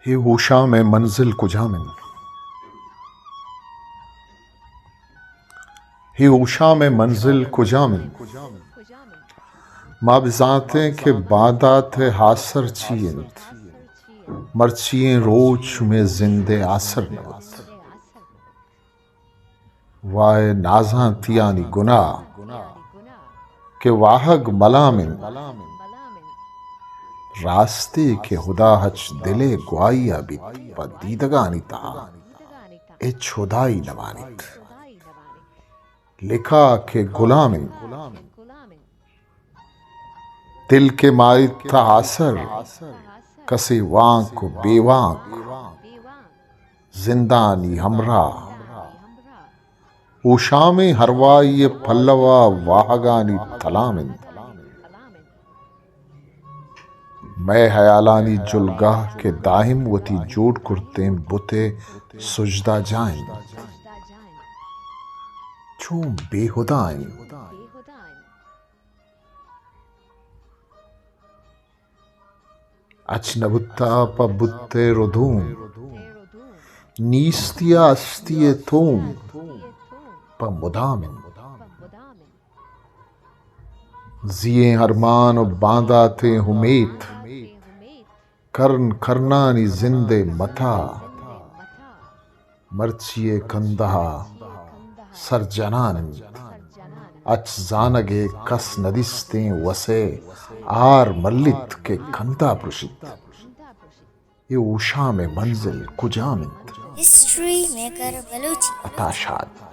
اے ہوشام ءِ منزل کجام انت؟ اے ہوشام ءِ منزل کجام انت؟ ما بزانتیں کہ باندات ءِ آسر چی انت؟ مرچی ایں روچ مئے زند ءِ آسر نہ بوت۔ وائے نازانتیانی گناہ کہ واہگ ملام انت۔ راستے کہ ہدا ہچ دل ءِ گواہی ءَ بیت، پہ دیدگانی تہا ہچ ہدائی نہ مانیت۔ لکا کہ گلام انت۔ دل کہ ماریت تہ آسر، کسے وانک و بے وانک، زندانی ہمراہ۔ ہوشامیں ہروائی ءِ پلو ءَ واہگانی تلام انت۔ مئے ہیالانی جلگاہ کہ دائم وتی جوڑ کرتیں بت ءِ سجدہ جاہ انت۔ چون بے ہدا انت۔ اچ نہ بوتا پہ بت ءِ ردوم، نیستی ءَ ہستی ءِ توم، پہ مدام انت۔ زیئیں ارمان و بانداتیں امیت، کرن کرنانی زند ءِ متا۔ مرچی ءِ کندہ ءَ سر جنان انت۔ اچ زانگ ءِ کس نہ دیستیں وس ءَ آر ملیت کہ کندہ پرشیت۔ اے ہوشام ءِ منزل کجام انت؟ History maker Balochi. عطا شاد۔